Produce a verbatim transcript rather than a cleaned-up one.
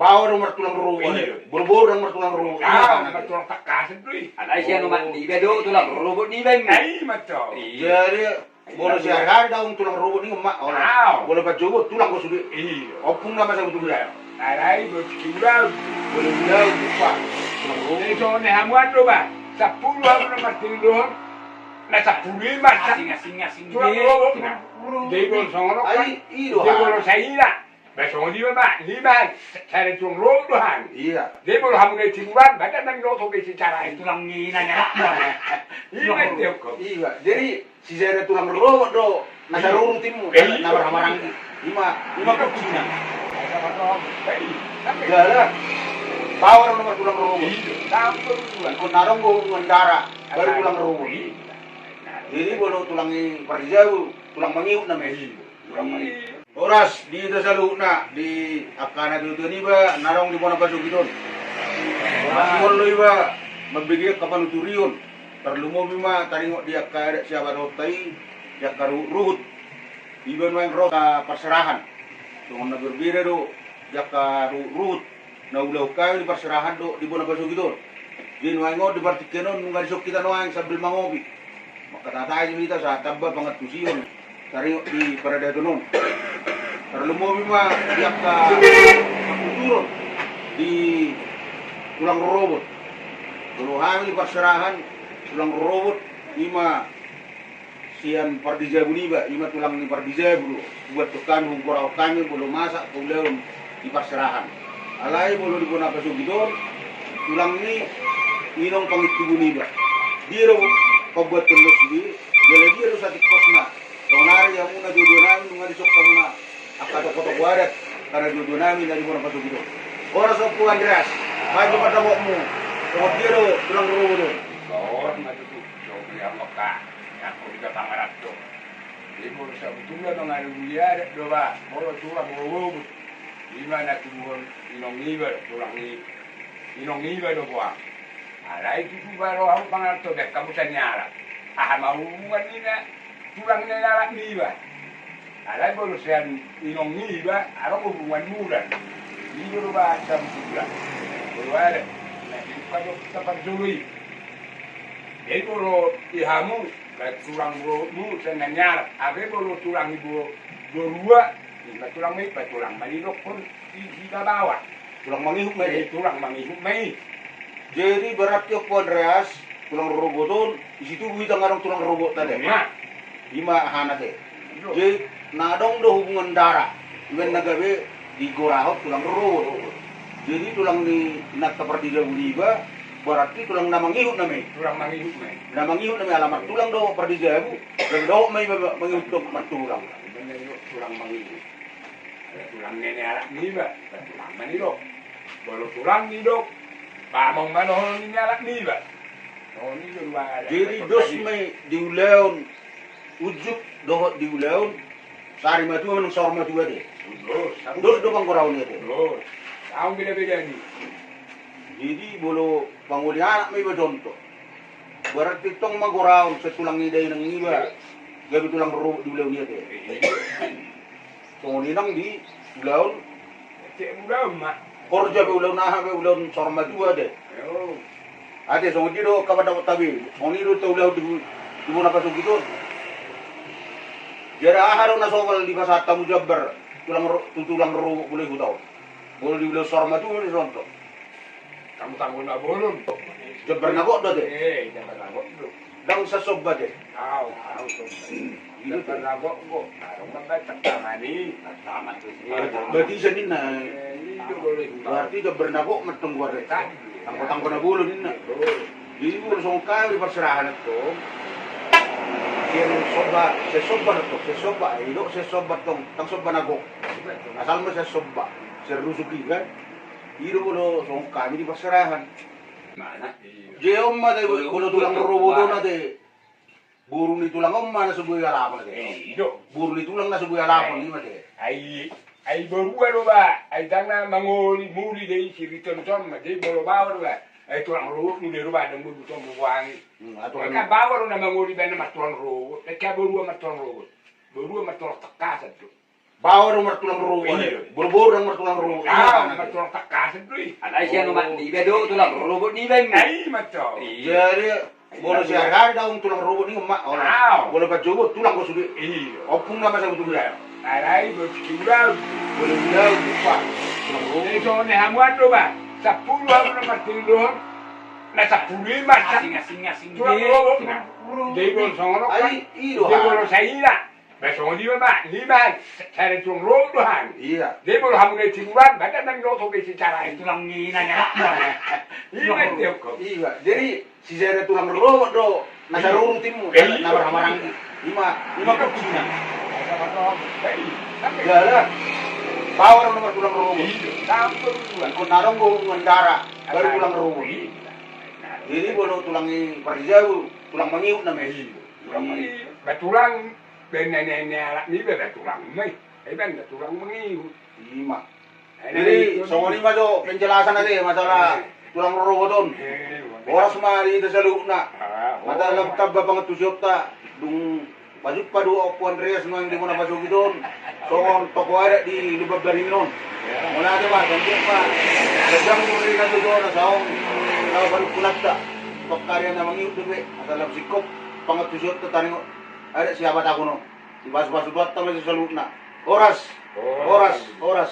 Baoa do martulang rorobot. Iya. Boru-boru ndang martulang rorobot. Ah, martulang tangkasan do i. Alai sian omak niba do tulang rorobot niba i. Ai, mato. Iya. Jadi, molo sehari-hari daong tulang rorobot ni omak, olo. Molo pajogot tulang do sude. Iya. Ompung nama sabutulna. Alai, bos kiulang. Bos kiulang, lupa. Tulang rorobot. Jadi, songon i hamu an do, ba. Sampulu hamu na martinodohon. Na sampulu i ma. Asing, asing, asing. Tulang rorobot. Jadi, bos songon i. Ai, i do. Jadi, bos saila. Ba songon i ma, lima, sada tulang rorobot do hami. Iya. Jadi molo hamu na i timuran, ba ndang na binoto be secara i. Tulang ni na nyarap do. Iya, iya. Jadi sisada tulang rorobot do na saruru timmu, na marhahamaranggi. Ima, ima kuncina. Jala, baoa do nomor tulang rorobot. Iya. Ingkon na adong do hubungan darah, baru tulang rorobot. Iya. Jadi molo tulang ni parjabu, tulang mangihut nama i. Horas di hita saluhutna, di angka na tuatua niba na adong di bona pasogit on. Masihol do iba mambege angka panuturion. Tarlumobi ma taringot di angka adat siabathonta i, di angka ruhutruhut. Iba nuaeng ro angka parserahan. Songon na berbeda do di angka ruhutruhut. Na ulaon hami di parserahan do di bona pasogit on. Jadi nuaeng on di partingkian on nunga dison hita nuaeng sambil mangopi. Mangkatai-tai do hita sahat tamba pangantusion taringot di paradaton on. Tarlumobi ma di angka panuturion di tulang rorobot. Molo hami di parserahan tulang rorobot ima sian pardijabu niba, ima tulang ni pardijabu do. Buat tu hami, hugorahon hami molo masa paulaon di parserahan. Alai molo di bona pasogit on, tulang ni inong pangintubu niba. Dia do pambuathon dos i, jala dia do satingkosna. Saonari hamu na tuatua nami nunga dison hamu na angka tokotokoan adat, angka na tuatua nami na di bona pasogit on. Horas Ompu Andreas, baen do pandapotmu. Songon dia do tulang rorobot on. Horas ma tutu, songon dia ma ka. Nangkon hita pangaranto. Jadi molo sabutulna mangaranto dia adat do ba, molo tulang rorobot. Ima na tubuhon inong niba, tulang ni inong niba do boa. Alai tutu ba ro hamu pangaranto be, hamu sian ni alat. Aha ma hubungan ni na tulang ni alat niba. Alai molo sian inong niba, adong hubungan mulan. Niba do ba sabutulna. Molo adat, na di angka do hita parjolo i. Jadi molo di hamu, ba tulang rorobotmu sian na nialat, hape molo tulang ni bo-, borua, ima tulang ma i, ba tulang manidokhon di, di babawa. Tulang mangihut ma i. Eh, tulang mangihut ma i. Jadi berarti Ompu Andreas, tulang rorobot on, di situbu hita nunga adong tulang rorobot tadi. Ima. Ima hana te. Jadi na adong do hubungan darah. Ima na gabe digorahon tulang rorobot. Jadi tulang ni inanta pardijabu niba, berarti tulang na mangihut nama i. Tulang mangihut nama i. Na mangihut nama i, ala martulang do pardijabu, dan dohot ma iba mangihuthon martulang. Tulang mangihut. Ala tulang ni alat niba, ba tulang manidok. Molo tulang nidok, ba amang ma dohonon ni alat niba. Jadi dos ma i di ulaon unjuk dohot di ulaon sari matua manang saur matua te. Dos, dos do panggoraon i te. Dos. Au beda-beda ni. Jadi molo pangoli anak ma iba contoh. Berarti tong ma goraon sian tulang ni dainang niba. Gabe tulang rorobot di ulaon i te. Songon i nang di ulaon. Ulaon ma. Horja pe ulaon aha pe ulaon saur matua te. Ate songon dia do angka pandapot tabe. Songon i do taulahon di, di bona pasogit on. Jadi aha do na sobal dipasahat hamu jambar tulang ro-, tu tulang rorobot molo di huta on. Molo di ulaon saur matua do songon i. Tanggo-tanggo na bolon. Jambar na gok do te. Eh, jambar na gok do. Ndang sian somba te. Au, au somba. Jambar na gok do. Adong ma baen tangkaman i. Berarti sian ninna. Eh, i do boleh. Berarti jambar na gok ma tong goarna. Tanggo-tanggo na bolon ninna. Jadi molo songon hami di parserahan tong. Sian somba, sian somba tong, sian somba, i do sian somba tong, ndang somba na gok. Asal ma sian somba, sian rusuk i kan. I do molo songon hami di parserahan. Mana? Jadi on ma te, molo tulang rorobot on ate. Boru ni tulang on ma na so boi alapon ate. Eh, i do. Boru ni tulang na so boi alapon, ima te. Ai, ai borua do ba, ai ndang na mangoli muli do i siriton on ma. Jadi molo baoa do ba. Ai tulang rorobot muli do ba, ndang boi butuhon boboangi. Hmm, aturan. Angka baoa do na mangoli ba na martulang rorobot. Angka borua martulang rorobot. Borua martulang tangkasan do. Baoa do martulang rorobot. Iya. Boru-boru do martulang rorobot. Ah, martulang tangkasan do i. Alai sian umak niba do tulang rorobot niba i. Ai, mato. Iya. Jadi, molo sehari-hari daong tulang rorobot ni emak, olo. Molo pajobo tulang do sude. Iya. Ompung nama sabutulna. Alai, bos kiulau. Bos kiulau, lupa. Tulang rorobot. Jadi, songon i hamu an do, ba. Sampulu hamu na martilu dohot. Na sampulu i, masa. Asing, asing, asing. Tulang rorobot. Jadi, bos songon i. Ai, i do. Jadi, bos saila. Ba songon i ma, i ma, sada tulang rorobot do hami. Iya. Jadi molo hamu na timuran, ba ndang na binoto be secara i. Tulang ni na nyala. Iya, iya. Iya, jadi si sada tulang rorobot do na sarurutinmu, na marhamaranggi. I ma, i ma kuncina. Jala, baoa do na martulang rorobot. Iya, sampe tulang. Ingkon na adong do hubungan darah, baru tulang rorobot. Iya. Jadi molo tulang i parjabu, tulang mangihut namanya. Iya. Tulang i, ba tulang Baen na nian ni anak niba, ba tulang ma i. Ai baen na tulang mangihut. I ma. Jadi songon i ma jo penjelasan ate masalah tulang rorobot on. Horas ma di hita saluhutna. Molo lam tamba pangantusionta, dung pajumpa do Ompu Andreas nuaeng di bona pasogit on. Songon tokoh adat di Lumban Baringin on. Mauliate ma, songon i ma. Gabe murina jo na saong na panungkunanta. Pangkarian na mangihut dope, asa lam singkop pangantusionta taringot adat sihabatahon on. Dipasu-pasu Tuhanta ma saluhutna. Horas. Horas. Horas.